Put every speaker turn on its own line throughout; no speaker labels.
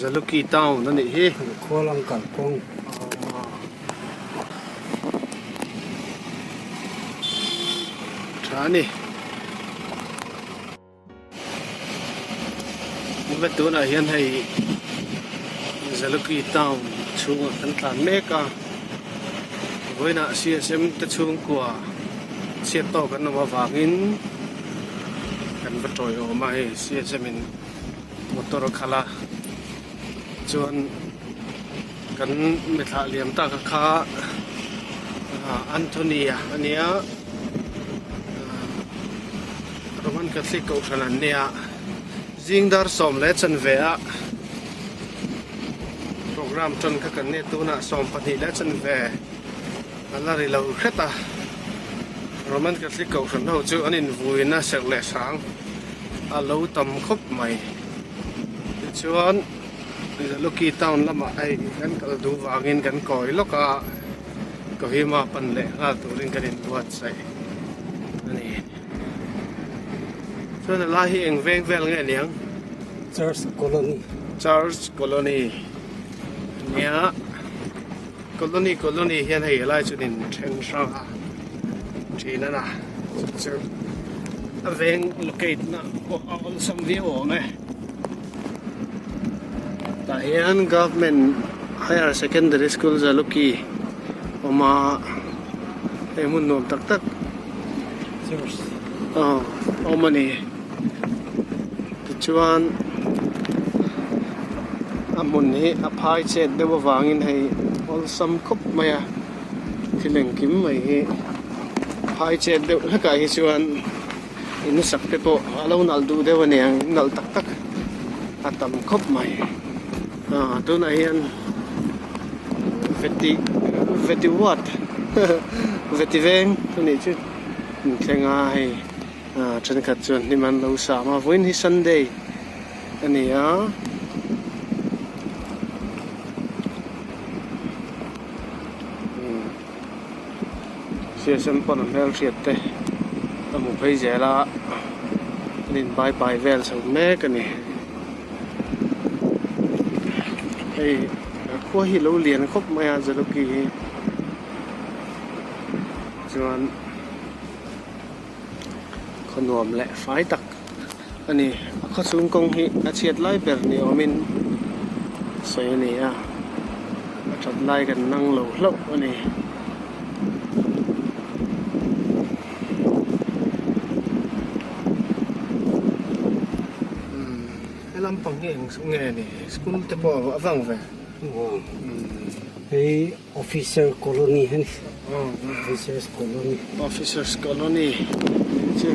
Zaluki town a nih hi.
Kan khua lam kalkawng.
Tha a ni. Niva tunah hian hei Zaluki town chhungah kan tlan mek a, vawiinah CSM te chhungkua chhiat tawk an awm avangin kan va tawiawm a hei CSM in motor a khalh a chuan kan mithlah liam tak a kha Anthony a ania Roman Catholic kohhran an nia zing dar 10 leh chanve a program tan kha kan nia tunah 12 leh chanve a la ri lo hret a Roman Catholic kohhran ho chu an invuina serh leh hrang a lo tam khawp mai tichuan Lucky town lamah hei kan kal duh vangin kan kawi lawk a Kohima pan leh nghal turin kan inbuatsaih a ni chuan a lai hi eng veng vel nge niang
Church Colony
Church Colony nia. Colony colony hian hei helai chu nin then hrang a thin a na chu chu a veng locate na pawh a awlsam viau awm e tah hian government higher secondary school Zaluki awm a hei hmun nuam tak tak aw awm a ni tichuan a hmun hi a phai chet deuh avangin hei awlsam khawp mai a thil engkim mai hi phai chet deuh hlekah hi chuan in sak te pawh a lo nalh duh deuh a niang nalh tak tak a tam khawp mai ah tunah hian veti veti what veti veng a nih chu inthleng a hei. Ah thenkhat chuan hnim an lo sam a vawiin hi sunday a ni a umm siasem pawn a hmelhriat te a hmu phei zel a an in bye bye vel chho mek a ni hei khua hi lo lian khawp mai a Jaluki hi chuan. Khaw nuam leh fai tak a ni. A khaw chhung kawng hi a chhiat lai ber ni awmin sawi a ni a, a that lai kan nang lo hlauh a ni. Umm he lampang hi eng nge ni school te pawh a vang ve.
Hei. Officer Colony a ni. Officers Colony.
Officers Colony chu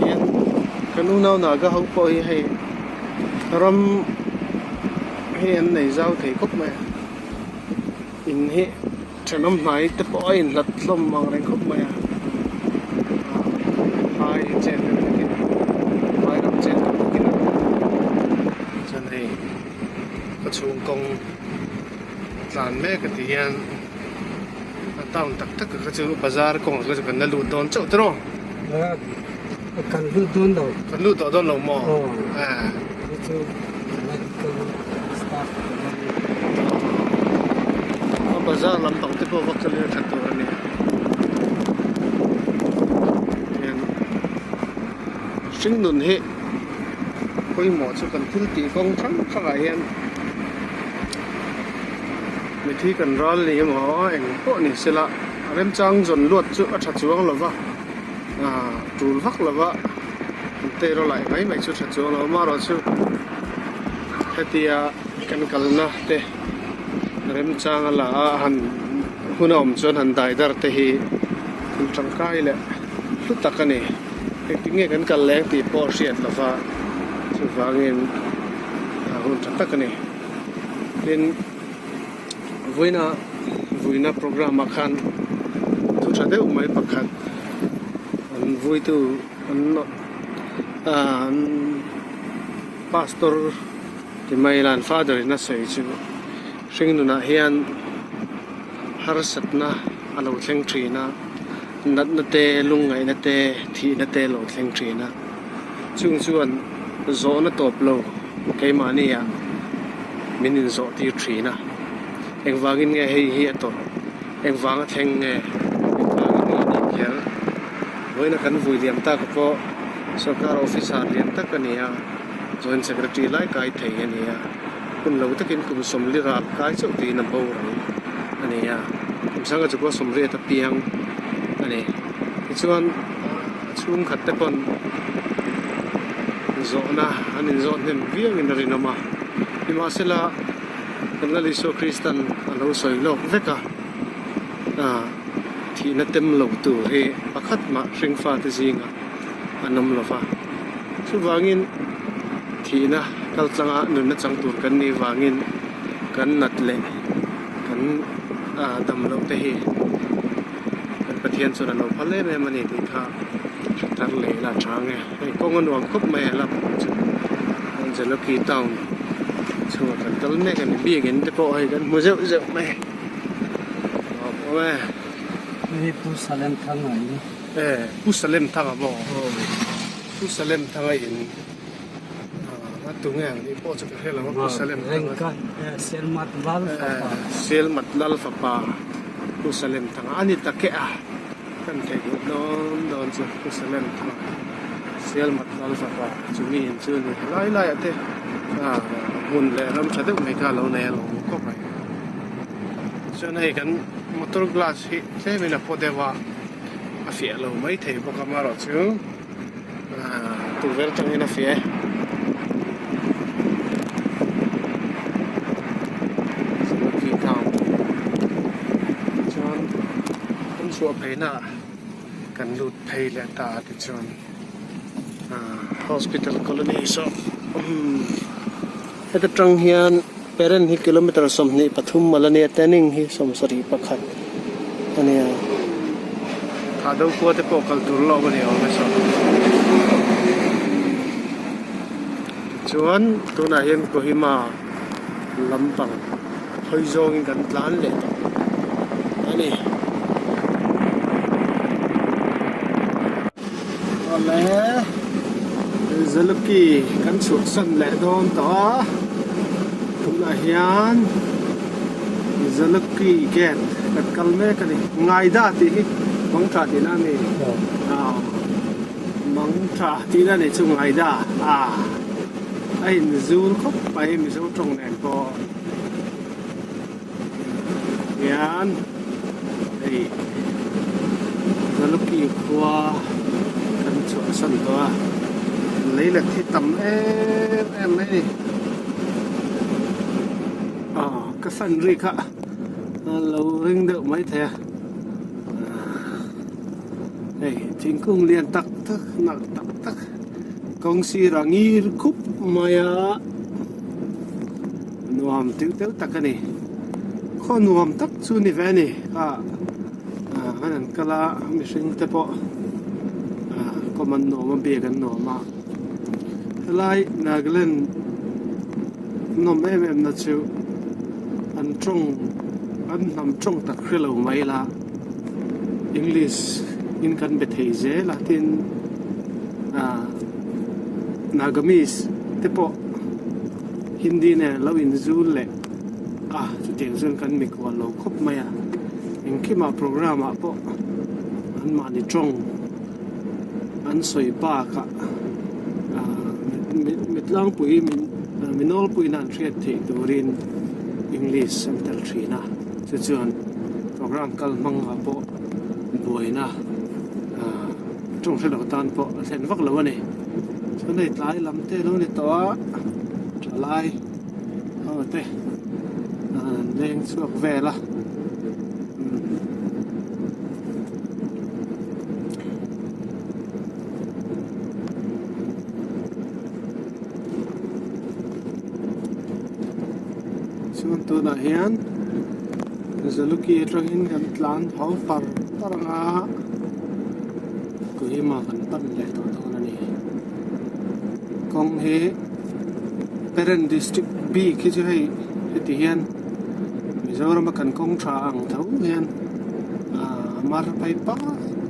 hian kan unau Naga ho pawh hi hei ram hi an nei zau thei khawp mai a in hi thenawm hnai te pawh a inhlat hlawm ang reng khawp mai a phai chet deuh hlekin phai ram chet deuh hlekin chuan hei ka chhung kawng tlan mek a ti hian a town tak tak kha chu bazar kawng kha chu kan la lut dawn chauh te rawh
kan lut dawn lo
kan lut tawh dawn lo maw
chu medical staff
A bazar lampang te pawh va kal ila tha tur a ni tihian hring nun hi pawimawh chu kan thil tih kawng hrang hrang ah hian mithi kan ral ni emaw eng pawh ni sela remchang zawn luat chu a tha chuang lo va ah tul vak lo va an te erawh laih mai mai chu tha chuang lo amaherawhchu hetia kan kalna te remchang a la a han hun a awm chuan han dai dar te hi thil tangkai leh hlu tak a ni engtin nge kan kal leng tih pawh hriat lo va chuvangin hun tha tak a ni tin vawiina vawiina programme ah khan thu tha deuh mai pakhat an vuitu an an pastor ti mai ila an father in a sawi chu hring nunah hian harsatna a lo thleng thin a. Natna te, lungngaihna te, thihna te lo thleng thin a. Chung chuan zawhna tawp lo keimahniah min inzawh tir thin a. Engvangin nge hei hi a tawrh? Engvanga thleng nge? Engvangin nge a nih kher? Vawiina kan vui liam tak pawh sorkar officer lian tak a ni a, Joint Secretary lai kai thei a ni a, hun lo takin kum sawmli ral kai chauh tiin a boral a ni a, kum sanga chu pawh sawmriat a piang a ni. Tichuan a chhungkhat te pawn zawhna an inzawh hnem viauin a rinawm a, nimahsela kan Lal Isua Kristan a lo sawi lawk vek a, thihna tem lo tur hi pakhat mah hringfate zingah an awm lo va. Chuvangin thihna kaltlanga nunna chang tur kan nih vangin kan nat leh kan dam loh te hi kan Pathian chuan a lo phal em em a ni tih kha hre thar leh ila a tha ang e. Hei kawng a nuam khawp mai a lam chu Jeloki town chhungah kan kal mek a ni biakinn te pawh hei kan hmu zeuh zeuh mai a awm e.
Hei Pu Salem Thanga in.
E Pu Salem Thanga maw? Pu Salem Thanga in a tunge ang tih pawh chu ka hre lo a Pu Salem Thanga.
Selmat Lal fapa.
Selmat Lal fapa Pu Salem Thanga a ni tak e a. Kan theih duh dawn dawn chu Pu Salem Thanga Selmat Lal fapa chu mi in chu a ni lai laiah te hmun leh ram tha deuh mai kha a lo nei a lo awm khawp mai. Chuan hei kan motor glass hi tlemin a paw deuh a. A fiah lo mai thei bawk a amaherawhchu ahh tukverh atangin a fiah e. Sawlaki town chuan kan chhuah pheina ah kan lut phei leh ta a tichuan ahh hospital colony saw umm heta tang hian. Peren hi kilometer 23 mal a nia, Tanning hi 71 a nia. Thah do khua te pawh kal tur lawk a ni awm e saw. Tichuan tunah hian Kohima lampang hawi zawngin kan tlan leh tawh a ni. Awle Zaluki kan chhuahsan leh dawn tawh a tunah hian Zaluki gate kan kal mek a ni Ngaida tih hi Mangtha tihna a ni Mangtha tihna a nih chu Ngaida a a inzul khawp mai Mizo tawng nen pawh hian hei Zaluki khua kan chhuahsan tawh a lei let hi tam em em mai a ni aw ka fan ri kha a lo ring deuh maithei a hei thingkung lian tak tak nalh tak tak kawng sirah ngir khup mai a. Nuam teuh teuh tak a ni. Khaw nuam tak chu ni ve a ni. Kha ah an han kal a mihring te pawh ah kawm an nuam a biak an nuam a. Helai Nagaland nawm em em na chu an tawng an hnam tawng tak hre lo mai la English in kan be thei zel a tin ah Nagamese te pawh. Hindi nen lo inzul leh a chutiang chuan kan mikual lo khawp mai a engkimah programme ah pawh an mahni tawng an sawi bakah ah mitlangpui mi nawlpuiin an hriat theih turin English an tel thin a chu chuan programme kal hmang ah pawh buaina ah tawng hre lo tan pawh a thlen vak lo a ni chuan hei tlai lam te alo ni tawh a thalai ho te an leng chhuak vel a chuan tunah hian Zaluki atangin kan tlan phau par par ang a. Kohima kan pan leh tawh dawn a ni. Kawng hi Peren District bik hi chu hei heti hian Mizorama kan kawng tha ang tho hian ah mar phei pak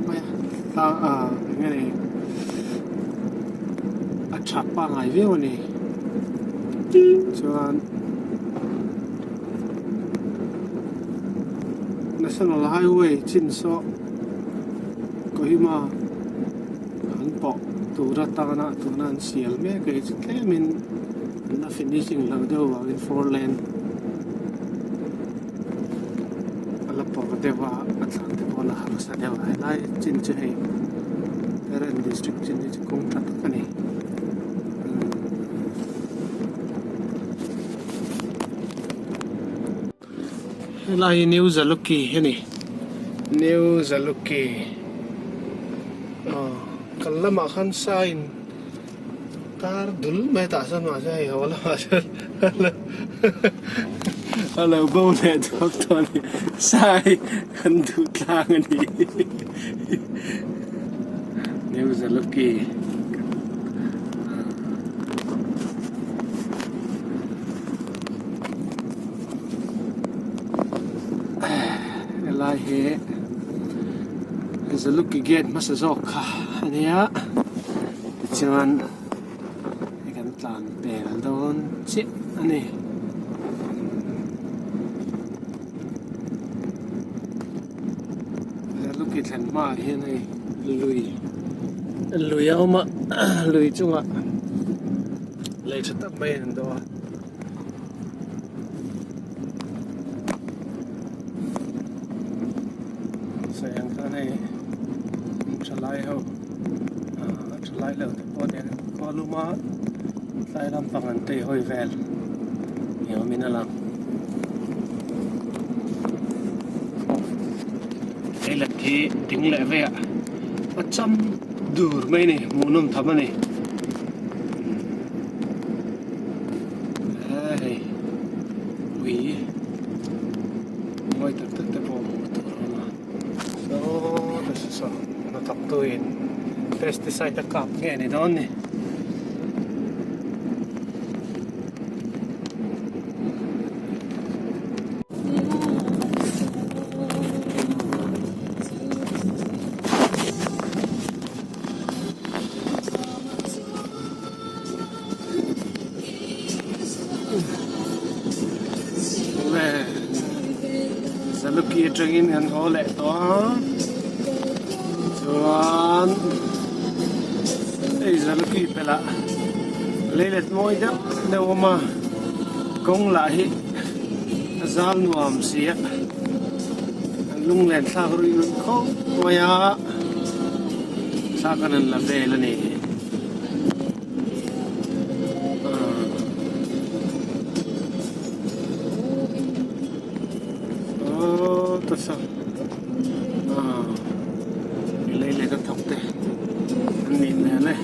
mai a tlang ah eng nge ni a tha pangngai viau a ni chuan National Highway chin saw Kohima an pawh tur atana tuna an sial mek a hi chu tlemin an la finishing lo deuh vangin four lane a la pawh deuh a a thlan te pawh a la harsa deuh a helai chin chu hei Peren district chin hi chu kawng tha tak a ni. Helai hi New Zaluki a ni New Zaluki aw kal lamah khan sign tar dul mai tah chuan mahse hei haw lamah chuan a lo bo leh duak tawh a ni sai kan duh tlang a ni New Zaluki. Helai hi Zaluki gate hmasa zawk kha a nia tichuan hei kan tlan pel dawn chiah a ni. Zaluki thlen hmaah hian hei lui lui a awm a lui chungah lei tha tak mai an dawh a. Sawi ang khan hei thalai ho ah thalai lo te pawh nia khua luma tlai lampang an tei hawi vel ni awmin a lang. Leilet hi ding leh veiah a cham dur mai a ni hmuhnawm tham a ni. Hei ui mawi tak tak te pawh hmuh tur a awm a saw ta saw saw hnathawk tu in pesticide a kap nge ni dawn ni. Zaluki atangin kan haw leh tawh a chuan hei Zaluki pelh ah leilet mawi deuh deuh a awm a kawng lah hi a zal nuam si a an lunglen thlak ruih ruih khawp mai a thla kan han la vel a ni. Lei leh ka thawk te an nih hmel e.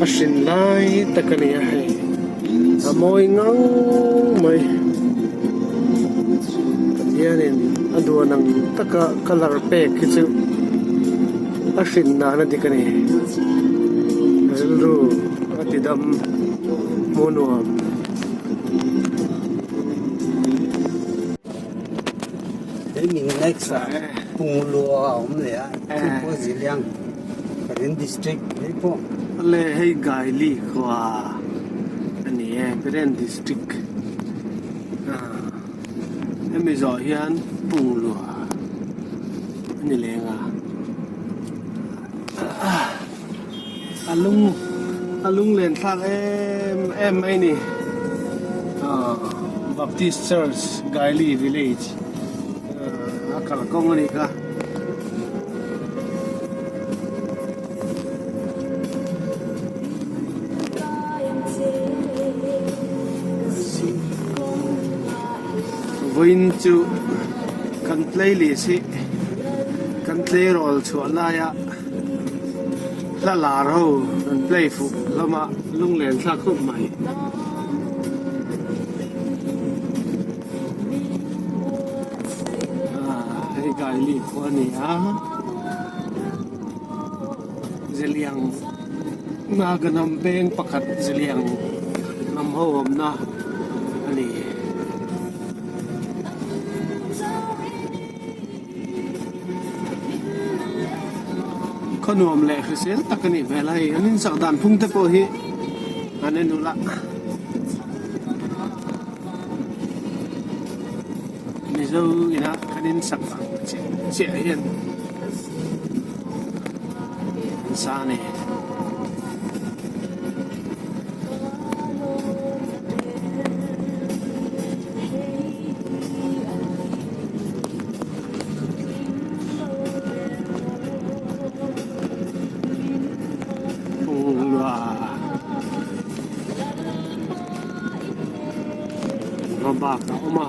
A hrin lai tak a ni a hei a mawi ngang mai Pathianin a duan ang taka colour pek hi chu a hrin dan a dik a ni rilru a ti dam hmuh nuam.
Hemi next ah Punglua a awm leh a chu pawh Ziliang Peren district hei pawh.
Le hei Gaili khua a ni e Peren district hemi zawh hian Punglua a ni leng a a lung a lunglen thlak em em mai a ni Baptist Church Gaili village a kalkawng a nih kha. Vawiin chu kan playlist hi kan tleirawl chhuah laia hla lar ho kan play fuh hlawm a lunglen thlak khawp mai. Hei Gaili khua a ni a Zeliang Naganam peng pakhat Zeliang lam ho awmna a ni. Khaw nuam leh hrisel tak a nih hmel a hei an insak dan phung te pawh hi an en ulh a. Mizo ina kan insak ang chiah chiah hian an sa a ni. Hma bak a awm a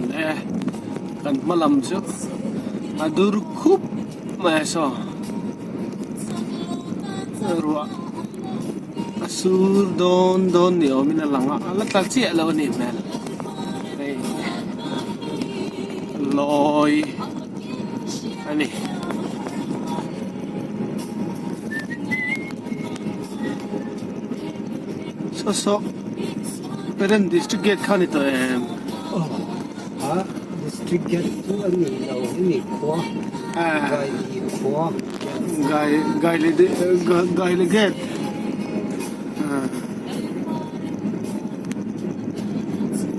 le kan hma lam chu a dur khup mai a saw ruah a sur dawn dawn ni awmin a lang a a la tla chiah lo a nih hmel hei lawi a ni. Saw saw Peren district gate kha a ni tawh em?
Aw a district gate chu a ni lo hemi khua Gaili khua
Gai Gaili Gaili gate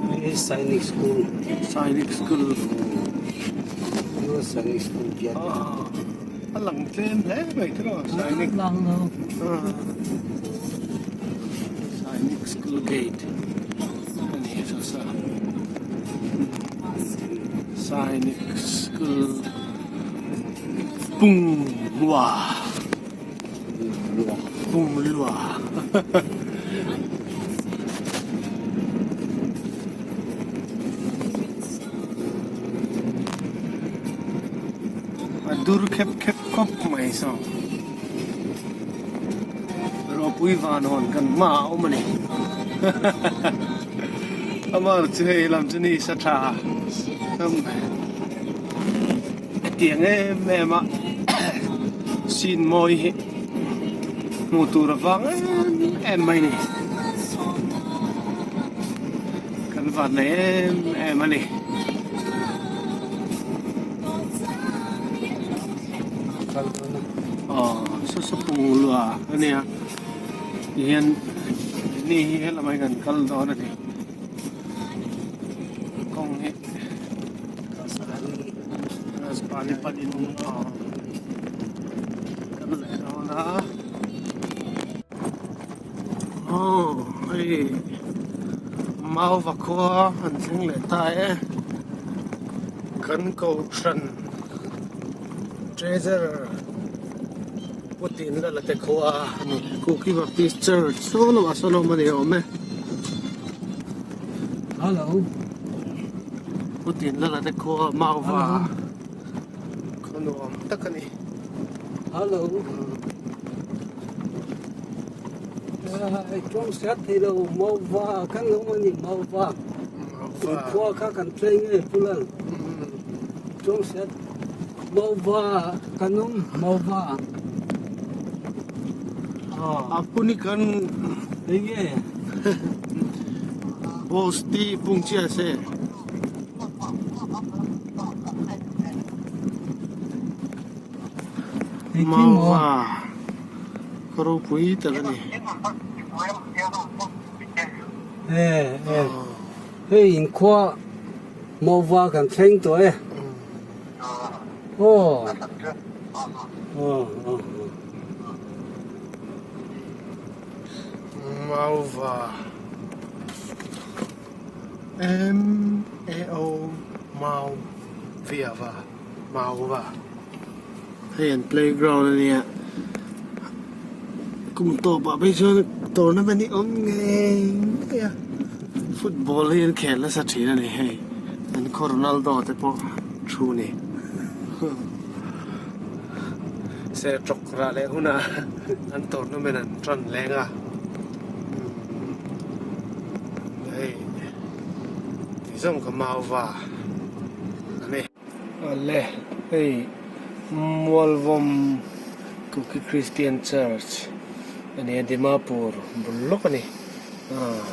Hei Sainik school
Sainik school
Sainik school gate
A lang tlem hle mai te lo Sainik
lang lo
Sainik school gate a ni saw saw Sainik school Punglua Punglua A dur khep khep khawp mai saw Ropui van hawn kan hma a awm a ni Amar chu hei lam chu ni sa tha Hetiang em em a scene mawi hi hmuh tur a vang em em mai a ni. Kan van nei em em a ni. Aw saw saw pung lua a nia tihian ni hi helamah hian kan kal dawn a ni kawng hi. Rajpani panin kan leh dawn a aw hei Mauva khua an thleng leh ta e kan kohhran treasure Putin lala te khua a ni Kuki Baptist Church saw lamah sawn a awm a ni awm e.
Hello.
Putin lala te khua Mauva khaw nuam tak a ni.
Hello. Tawng hriat thei lo Mauva kan lo awm a ni Mauva. Khua kha kan train nge Pulal. Tawng hriat Mauva kan awm Mauva.
Apuni kan
Enge.
Bosti pungchia se. Mauva ka ropui tak a ni.
Hei inkhua Mauva kan thleng tawh e. Aw.
Mauva. M-A-O Mau Viava Mauva Hei an playground a nia kum tawpah phei chuan tournament hi awm ngei ngei a football hi an khel nasa thin a ni hei an khaw Ronaldo te pawh thu a ni sertawk rah leh hunah an tournament an tan leng a. Hei tih zawng ka mau va a ni. Awle hei Mualvawm Kuki Christian Church a ni a Dimapur bul lawk a ni ah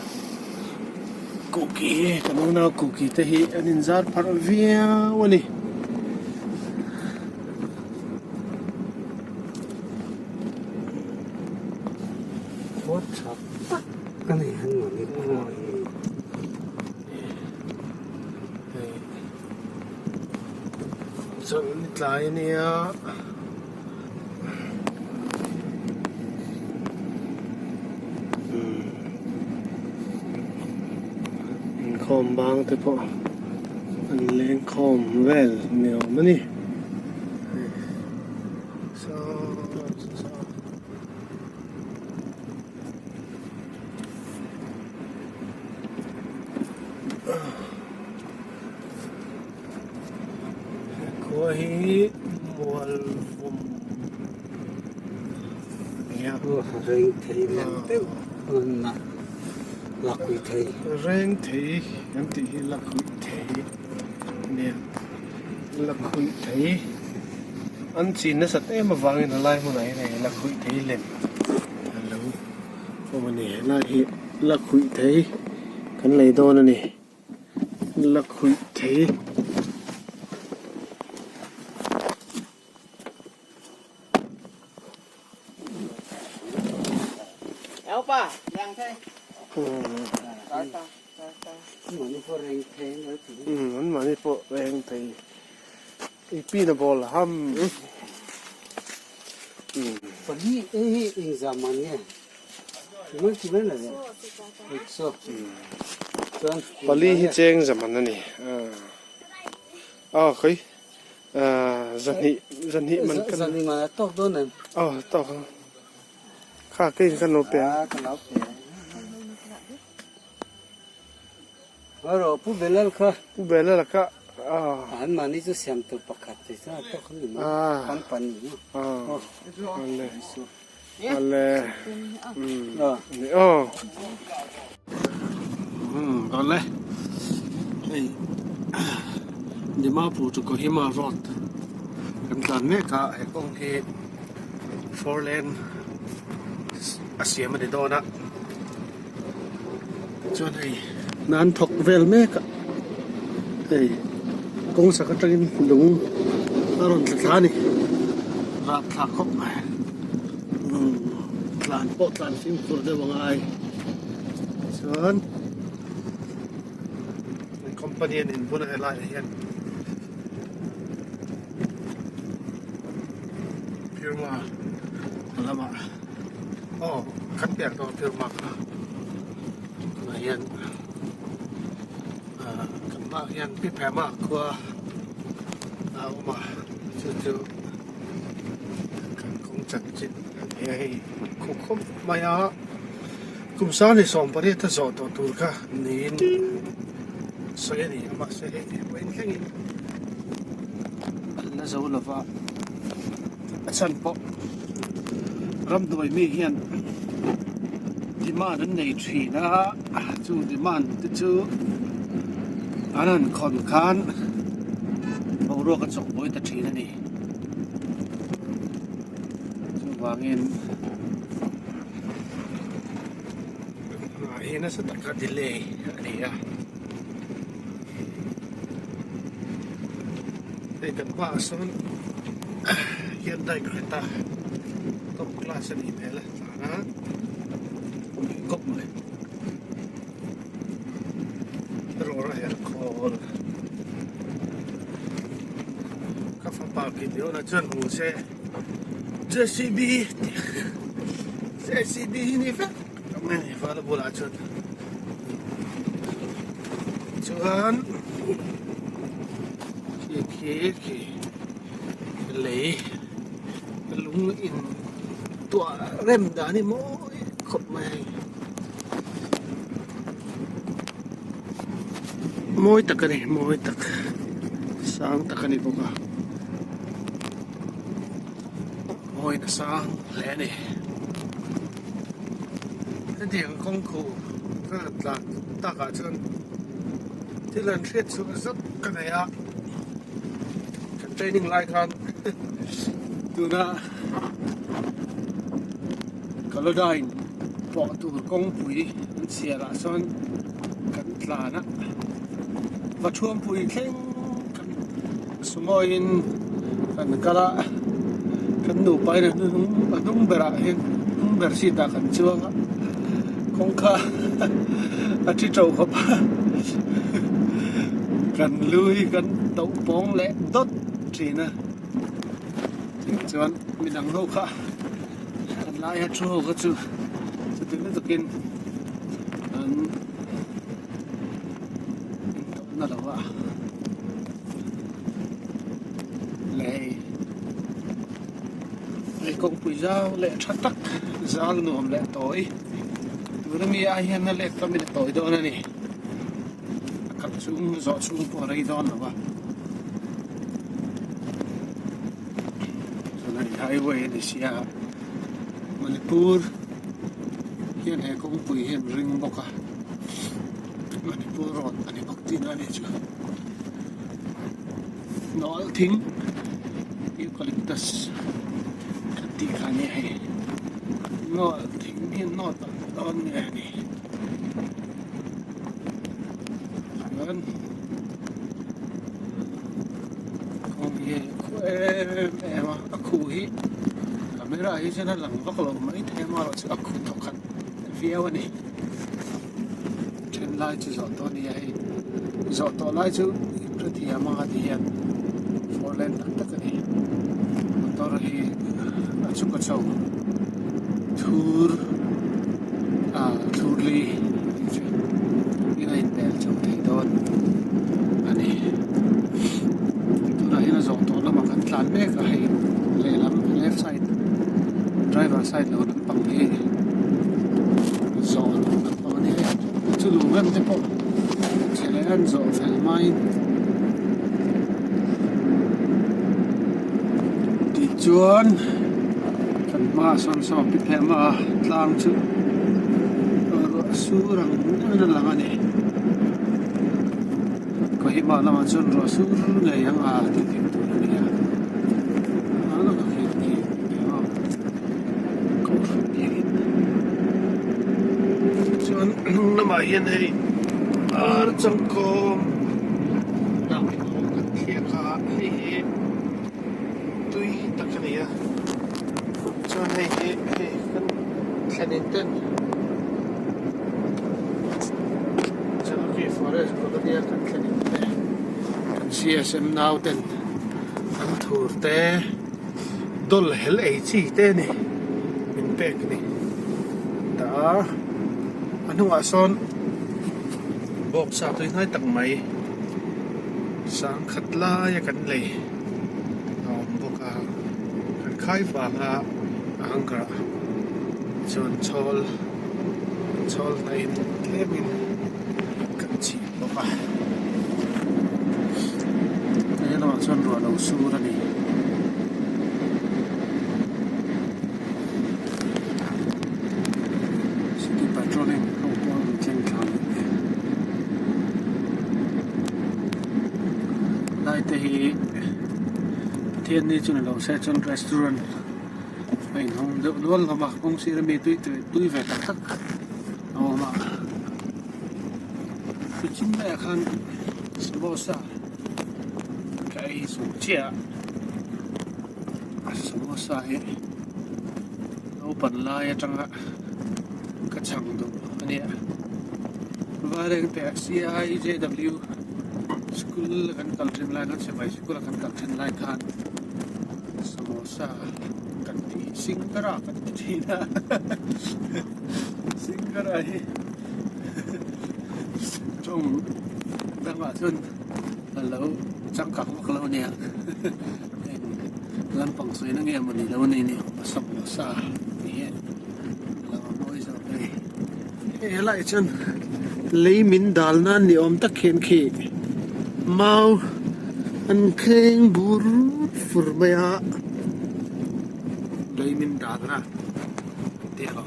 Kuki kan unau Kuki te hi an inzar pharh viau a ni.
Khaw tha tak a ni han mani khua hi.
Hei chawlh ni tlai a nia. Inkhawm bang te pawh an lengkhawm vel ni awm a ni. Khua hi Mualvum a ni a.
Reng thei lem deuh a lakhuih thei.
Reng thei kan tih hi lakhuih thei a ni a. Lakhuih thei an chin nasat em avangin a lai hmunah hian hei lakhuih thei lem a lo awm a ni. Helai hi lakhuih thei kan lei dawn a ni. Lakhuih thei. An mahni pawh reng thei i pin a ball ham.
Pali ei hi eng zaman nge? Mai chi mai la ve. So. Chuan
Pali hi cheng zaman a ni. A khawi zahnih zahnih man kan.
Zahnih man a tawk dawn em?
Aw tawk ang. Kha kei ka lo pe ang.
Ka lo pe. Ro pu Belal kha.
Pu Belal kha a.
An mahni chu siam tur pakhat te chu a tawk a ni mai. Kan pan ni maw.
Ale. Ale. Ni aw. Ale. Hei Dimapur to Kohima road kan tlan mek a he kawng hi 4 lane a siam a ni dawn a. Chuan hei hna an thawk vel mek a hei kawng sak atangin lung a rawn tla thla a ni rapthlak khawp mai umm tlan pawh tlan fimkhur deuh a ngai chuan company an inbun a helai ah hian firma lamah. Aw kan piah dawn firma kha tunah hian ah kan hmaah hian pi Pema khua a awm a chu chu kan kawng chanchin a ni a hei khaw khawp mai a kum sang 18 a zawh tawh tur kha niin sawi a ni a mahse hei pawhin thlengin an la zo lova. A chhan pawh ramhnuai mi hian demand an nei thin a, chu demand te chu an han khawn khan boruak a chawk buai ta thin a ni. Chuvangin hna hi nasa taka delay a ni a. Hei kan hmaah sawn Hyundai Creta top class a nih hmel a tlan a khawp mai roar a herh khawl ka fapa Gideon-a chuan hmu se J_C_B J_C_B hi ni vek ang a ni vala bulah chuan chuan khi khi khi lei lung in tuah rem dan hi mawi khawp mai a hei mawi tak a ni mawi tak sang tak a ni bawk a mawi na sang hle a ni. Hetiang kawngkhu ka han tlan takah chuan thil han hriat chhuah zauh ka nei a, kan training lai khan tuna Kalodain pawh tur kawngpui an chhiar ah sawn kan tlan a, Vathuampui thleng kan sumawiin kan kal a, kan nupa in a hnung berah hian hnung ber seat ah kan chuang a, kawngka a thi tho khawp a, kan lu hi kan toh pawng leh dawt thin a, chuan midang ho kha an laia thu ho kha chu chuti lutukin an intawhna lo a lei hei kawngpui zau leh tha tak zal nuam leh tawi tuna mi ah hian a let tam in a tawi dawn a ni a kal chhung zawh chhung pawh a rei dawn lo a chuan hei highway a ni sia Manipur hian he kawngpui hi an ring bawk a Manipur road a ni bawk tihna a nih chu nawlh thing eucalyptus kan tih kha a nia hei nawlh thing hi an nawt ang dawn nge a ni chuan kawng hi a khu em em a a khu hi camera ah hi chuan a lang vak lo mai thei a amaherawhchu a khu thawkhat viau a ni then lai chu zawh tawh a ni a hei zawh tawh lai chu hrethiam anga ti hian four lane tak tak a ni motor hi a chhuk a chho thur ah thlur li tih chu in a inbel chho thei dawn a ni tunah hian a zawh tawh lamah kan tlan mek a hei lehlam left side driver side lo lampang hi zawh loh lampang a ni hei chu lung rem te pawh chhe leh an zawh fel hmain tichuan kan hmaah sawn saw pi pheh mah a tlang chu ruah sur ang deuhin a lang a ni Kohima lamah chuan ruah sur ngei ang a tih dik tur a ni a a laka khi khi kohhran biakin chuan hnung lamah hian hei ar changkawm hnah kan thliak a hei hi tui tak a ni a chuan hei hi hei kan thlenin ten Janaki forest colony a kan thlenin te kan C_S_M nau ten an thur te dawl hel ei chi te a ni min pek a ni ta a a hnungah sawn bawksa tui hnai tak mai sangkhat laia kan lei a awm bawk a kan khai vanga a hunger ah chuan chhawl chhawl hnaihin tlemin kan chhip bawk a he lamah chuan ruah lo sur a ni. te hi Pathian ni chu ni lo se chuan restaurant a inhawng deuh nual hlawm a kawng sir ami tui tui ve tak tak a awm a nichin maiah khan samosa ka ei zawh chiah a samosa hi naupan lai atanga ka chhang duh a nia Vairengte C_I_J_W school a kan kal thin lai khan sipai sikul a kan kal thin lai khan samosa kan tih singara kan ti thin a singara hi tawng dangah chuan a lo changkang vak lo a nia heng lampang sawi na nge mawni lo a ni ni samosa tih hian a lo mawi zawk a ni. Hei helaiah chuan lei min dal nan ni awm tak hian khi mau an thleng bur fur mai a lei min dal na te a lo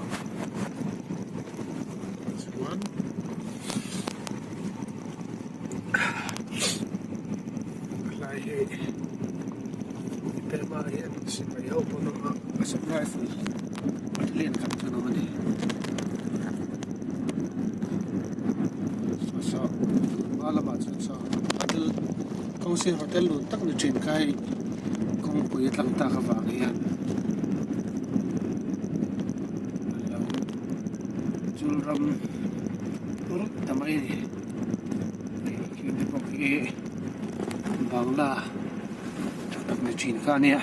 awm chuan helai hi mipema hian sipai ho pawh an awm a assam rifle lian khat chu an awm a ni. Saw saw hma lamah chuan saw hotel kawng sir hotel lun tak ni thin kha hei kawngpui a tlang tak avang hian a lo chul ram rut ta mai a ni hei khi te pawh khi bangla tha tak ni thin kha a nia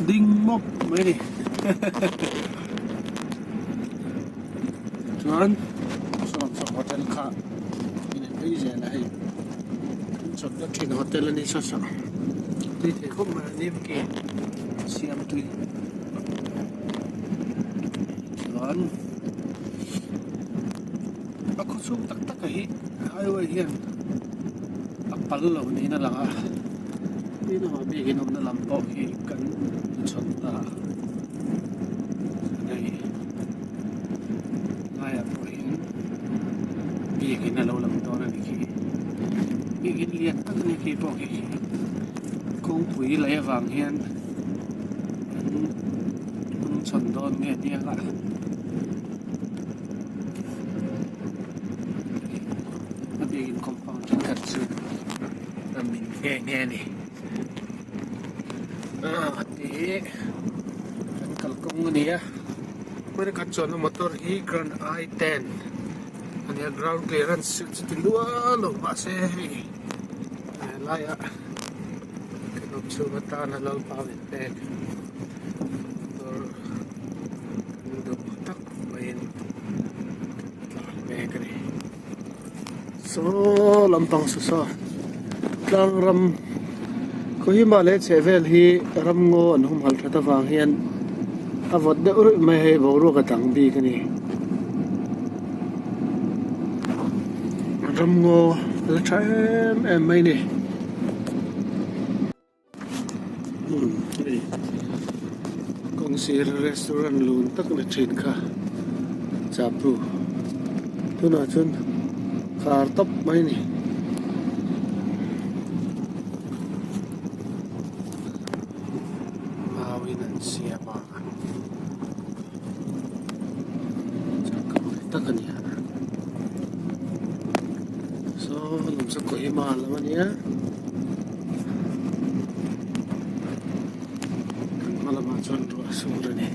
ding mawp mai a ni chuan sawn saw hotel kha in phei zel a hei kan chawlhna thin hotel a ni saw saw tui thei khawp mai a nim khi siam tui chuan a khaw chhung tak tak a hi highway hian a pal lo niin a lang a tin amah biakin awmna lam pawh hi kan chhawn ta a hei laiah pawh hian biakin a lo lang dawn a ni khi biakin lian tak a ni khi pawh khi kawngpui lei avang hian kan hnung chhawn dawn nge nia a. A biakin compound thenkhat chu a min nghe nghe a ni ah tih hi kan kalkawng a ni a hmana kan chuanna motor hi grand i ten a ni a ground clearance chu ti luah lo mahse hei helaiah kan awm chhung atana lalpa min pek motor kan duh tak maiin kan tlan mek a ni. Saw lampang saw saw tlang ram Kohima leh chheh vel hi ramngaw an humhalh that avang hian a vawt deuh ruih mai hei boruak a dang bik a ni. Ramngaw a la tha em em mai a ni. Hei kawng sir restaurant lun tak ni thin kha chapru tunah chuan khar tawp mai a ni. Mau in an siam a changkang ve tak a ni a saw lam saw Kohima lam a nia. Kan hma lamah chuan ruah sur a ni.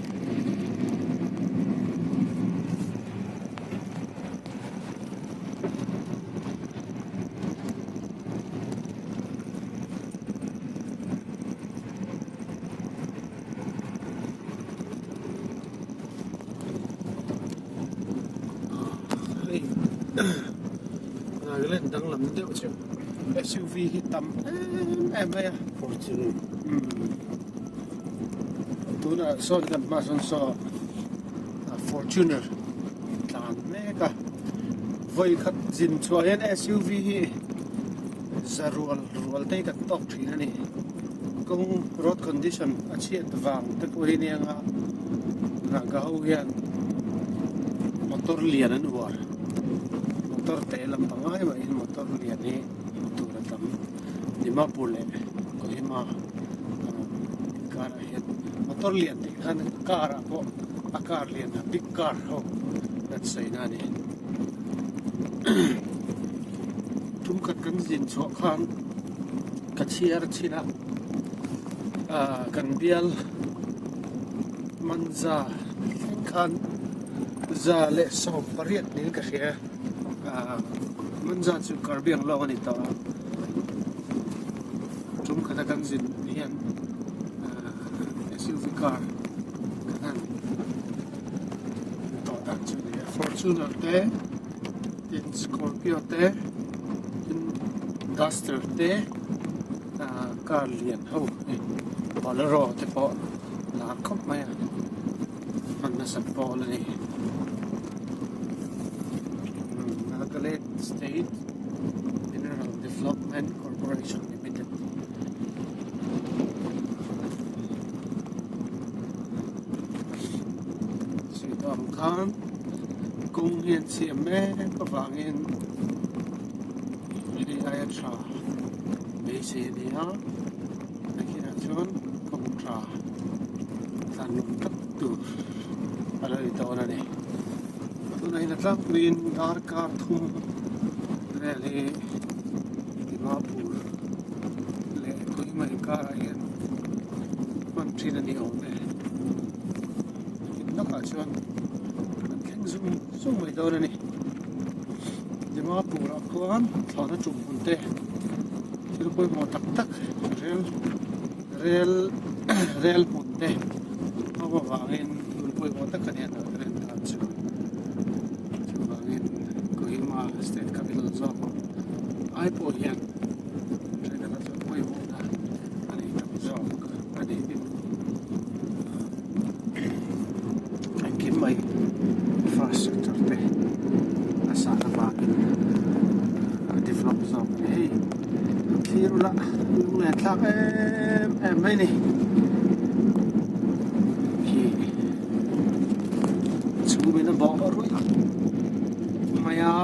Hei Nagaland danglam deuh chu S_U_V hi tam em em mai a
Fortuner
tunah sawn kan hmaah sawn saw Fortuner tlan mek a vawi khat zin chhuah hian S_U_V hi za rual rual te hi kan tawk thin a ni kawng road condition a chhiat vang te pawh hi nia nga Naga ho hian motor lian an uar. Motor te lampang ai mahin motor lian hi hmuh tur a tam. Dimapur leh Kohima inkarah hian motor lian tih khan car ah pawh a car lian a big car ho an sawi na a ni. Tum khat kan zin chhuah khan ka chhiar chhin a ah kan bial Manza thleng khan 118 niin ka hria ah Manza chu Karbi ang lawk a ni tawh a tum khata kan zin hian ah S_U_V car kan han tawh dan chu a ni a Fortuner te tin Scorpio te tin Duster te ah car lian ho hei Bolero te pawh lar khawp mai a hman nasat pawl a ni Nagaland state mineral development corporation limited sawi tawh ang khan kawng hi an siam mek avangin hei aia tha beisei a ni a nakinah chuan kawng tha tlan lawm tak tur a lo ni dawn a ni tunah hian a tlangpuiin darkar thum vel hi Dimapur leh Kohima inkarah hian hman thin a ni awm e nakin lawkah chuan an thleng zung zung mai dawn a ni Dimapur ah khuan thlawhna tum hmun te thil pawimawh tak tak rel rel rel hmun te a awm avangin hmun pawimawh tak a ni a Nagaland tan chu chuvangin Kohima state capital zawk ai pawh hian thenkhat ah chuan pawimawhna a nei tam zawk a ni engkim mai infrastructure te a san avangin a develop zawk a ni hei thlir ula lunglen thlak em em mai a ni khi chhum in a bawh ruih mai a.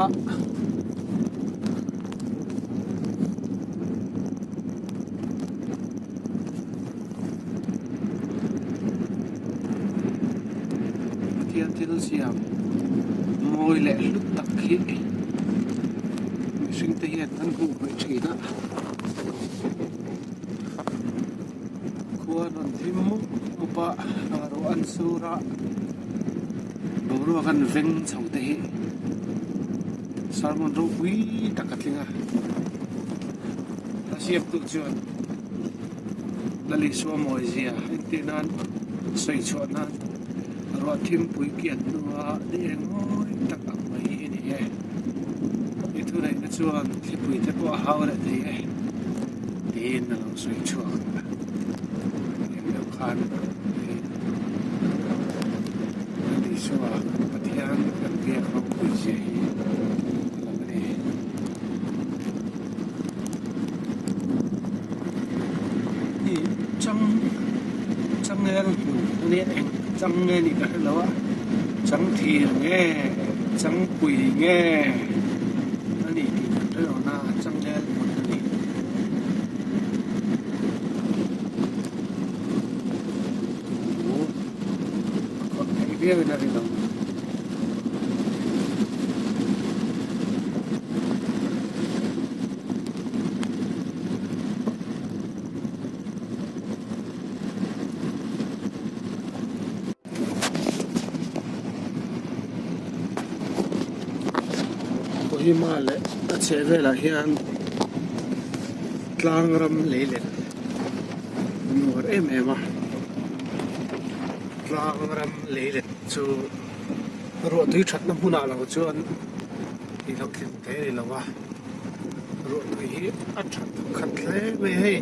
Pathian thil siam mawi leh hlut tak hi mihring te hian an hmuh hmeh thin a khua rawn thim mup mup a ruah an sur a boruak an veng chho te hi. Sermon ropui tak a tling a, a ziaktu chuan Lal Isua mawizia entir nan sawi chhuah nan ruah thimpui kian hnua ni eng mawi tak ang mai hi a ni e. I thuneihna chuan thlipui te pawh a hau leh thei e tiin a lo sawi chhuak a, eng deuh khan hei Lal Isua Pathian kan biak ropui zia hi a lang a ni. Hi chang changel hmun a nia eng chang nge nih ka hre lo a chang thir nge chang pui nge a ni tih kan hre lo na changel hmun a ni. A khawrh theih viau in a rinawm. Kohima leh a chheh velah hian tlang ram lei let nuar em em a tlang ram lei let chu ruah tui thatna hmunah lo chuan ih lo tling thei a ni lo a ruah tui hi a tha khat hle mai a hei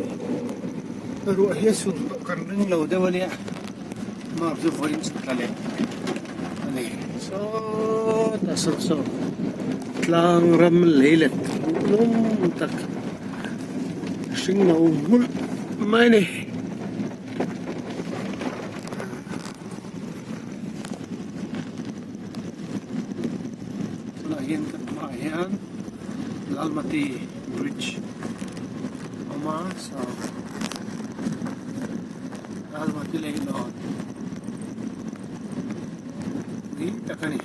ruah hi a sur tawh kan ring lo deuh a nia mark chu vawiin chu tla leh a ni sawtah saw saw tlang ram lei let hmuhnawm tak. Hring no hmulh mai a ni. Tunah hian kan hmaah. hian Lalmati bridge a awm a saw Lalmati leihlawn ni tak a ni.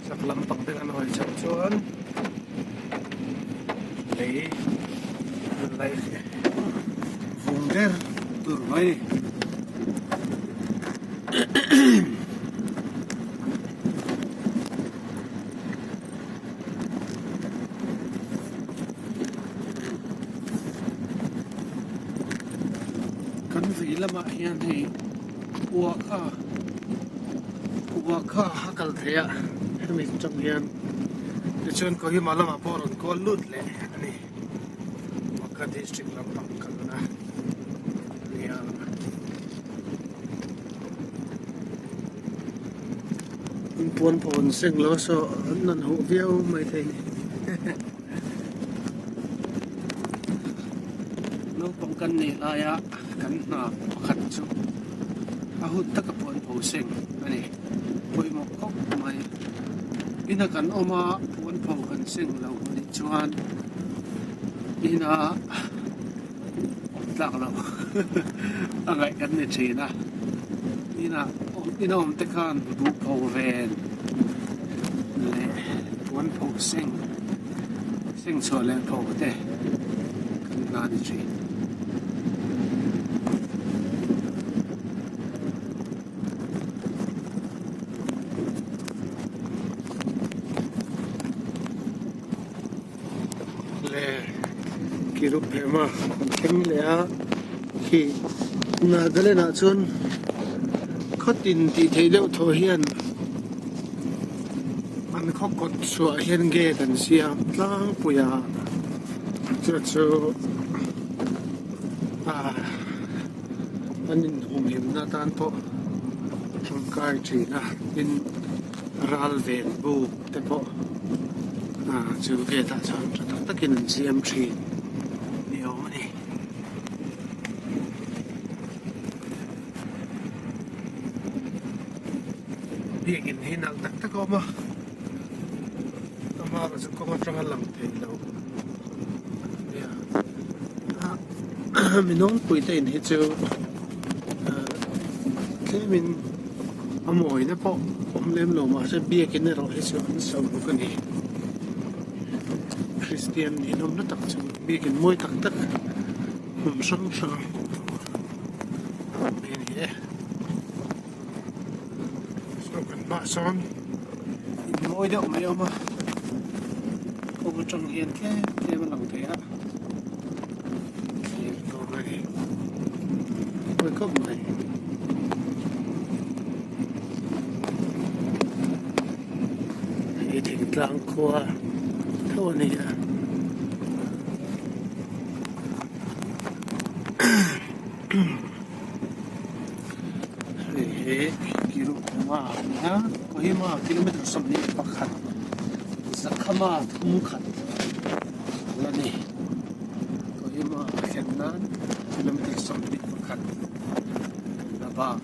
Chak lampang te kan hawi chhoh chuan lei an laih vung der tur mai a ni. Kan vei lamah hian hei ua kha ua kha a kal theih a hemi atang hian tichuan Kohima lamah pawh a rawn kawl lut leh a ni Waka district lampang kalna a ni a. An puan pawh an seng lo a saw an nan huh viau maithei a ni. Naupang kan nih laia kan hna pakhat chu a hun taka puan pho seng a ni. Pawimawh khawp mai. Ina kan awm a puan pho kan seng lo a nih chuan ina awm tlak lo a ngaih kan ni thin a. Ina ina awm te khan buh pho ven leh puan pho seng seng chhuah leh pho te kan hna ni thin. Le kirup hlema an thleng leh a khi Nagaland ah chuan khaw tin tih theih deuh thaw hian an khaw kawt chhuah hian gate an siam tlangpui a chu chu ah an inhumhimna atan pawh tangkai thin a tin ral ven buk te pawh ah chu gate ah chuan tha tak takin an siam thin ni awm a ni. Biakin hi nalh tak tak a awm a amaherawh chu kawng atanga lang thei lo nia ah mi nawlpui te in hi chu tlemin a mawina pawh awm lem lo mahse biakin erawh hi chu an so bawk a ni Kristian ninawmna tak chu biakin mawi tak tak hmun hrang hrang a awm mai a ni e. Saw kan hmaah sawn in mawi deuh mai a awm a kawng atang hian tlem tlem a lang thei a thlir tur a ni mawi khawp mai. Hei thingtlang khua tho a ni a. Hei hi Kiruhma a ni a Kohima kilometer 21 Zakhama thum khat la ni Kohima a thlen nan kilometer 21 kan la bak.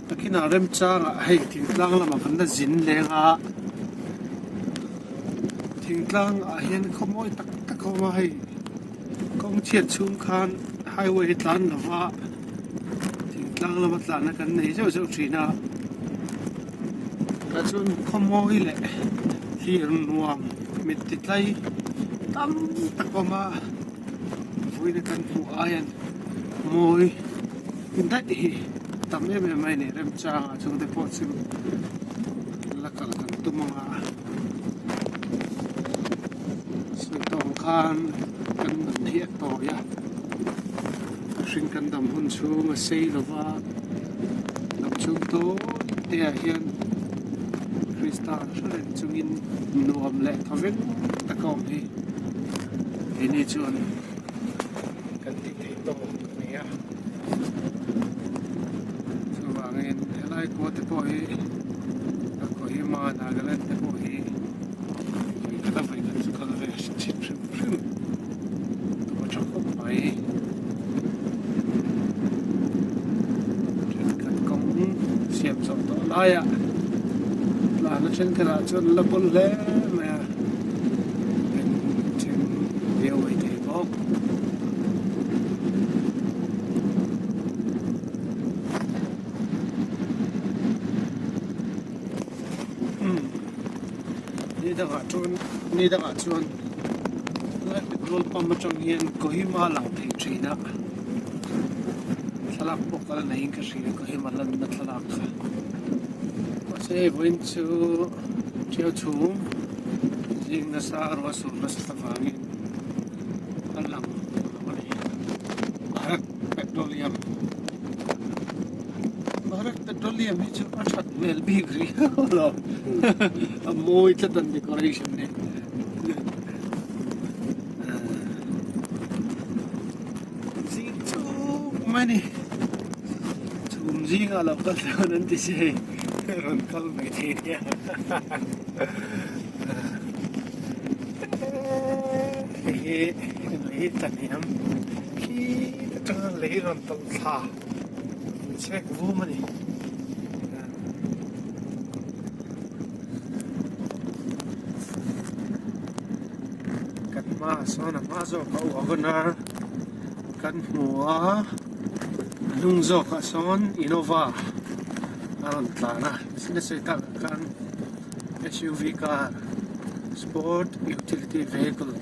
Takinah remchangah hei thingtlang lamah kan la zin leng a thingtlang ah hian khaw mawi tak tak a awm a hei kawng chhiat chhung khan highway hi tlan lo va thingtlang lama tlanna kan nei zeuh zeuh thin a tah chuan khaw mawi leh thlir nuam mit ti tlai tam tak a awm a. Vawiin kan hmuh aiin mawi daih hi tam em em mai a ni remchang ah chungte pawh chu la kal kan tum ang a sawi tawh ang khan kan nun hi a tawi a mihring kan dam hun chhung a sei lo va dam chhung tawi te ah hian Krista hre reng chungin nuam leh thawveng tak a awm hi. Keini chuan kan tih theih tawk a ni a chuvangin helai khua te pawh hi a Kohima Nagaland te pawh hi vawi khat a vawi khat chu kal ve chhin hrim hrim tum a tha khawp mai. Laiah tlana thenkhatah chuan la bawl hle mai a, eng then viau mai thei bawk. Ni dangah chuan ni dangah chuan lai petrol pump atang hian Kohima a lang thei thin a thlalak pawh ka la neiin ka hria Kohima lanna thlalak kha mahse hei vawiin chu ṭhiau chhung zing nasa ruah sur nasa avangin a lang lo a ni Bharat Petroleum. Bharat Petroleum hi chu a that hmel bik riau lo a mawi tlat an decoration hi zing chuk mai a ni chhum zingah lo kal dawn an ti si hei rawn kal mai thei nia hei hi lei tlahniam khi atanga lei rawn tawlh thla. Chhek vum a ni. Kan hmaah sawn a hma zawk a wagon a kan hmu a a hnung zawkah sawn Innova a rawn tlan a nasa takah khan S_U_V car sport utility vehicle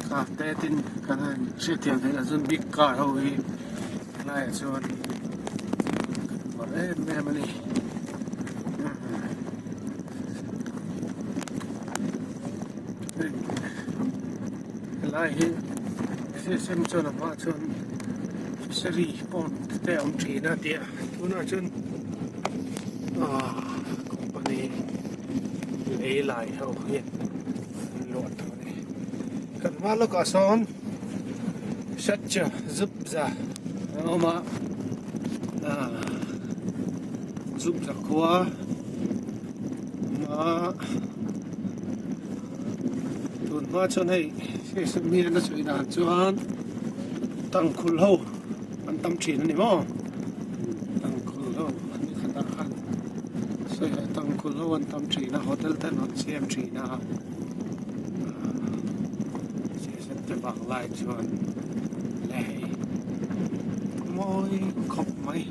car te tin kan han hriatthiam theih lah chuan big car ho hi. Helaiah chuan kan uar em em a ni. Helai hi sem chuan a hmaah chuan fishery pond te a awm thin a tih a tunah chuan ahh company lei lai ho hian an luah tawh a ni. Kan hma lawkah sawn. Hriatchia zup za a awm a ah zup za khua a tun hma chuan hei hei hian a sawi dan chuan tangkhul ho an tam thin a ni maw tangkhul ho an ni khat ah khan sawi ah tangkhul ho an tam thin a hotel te an rawn siam thin a. Te vang lai chuan lei mawi khawp mai.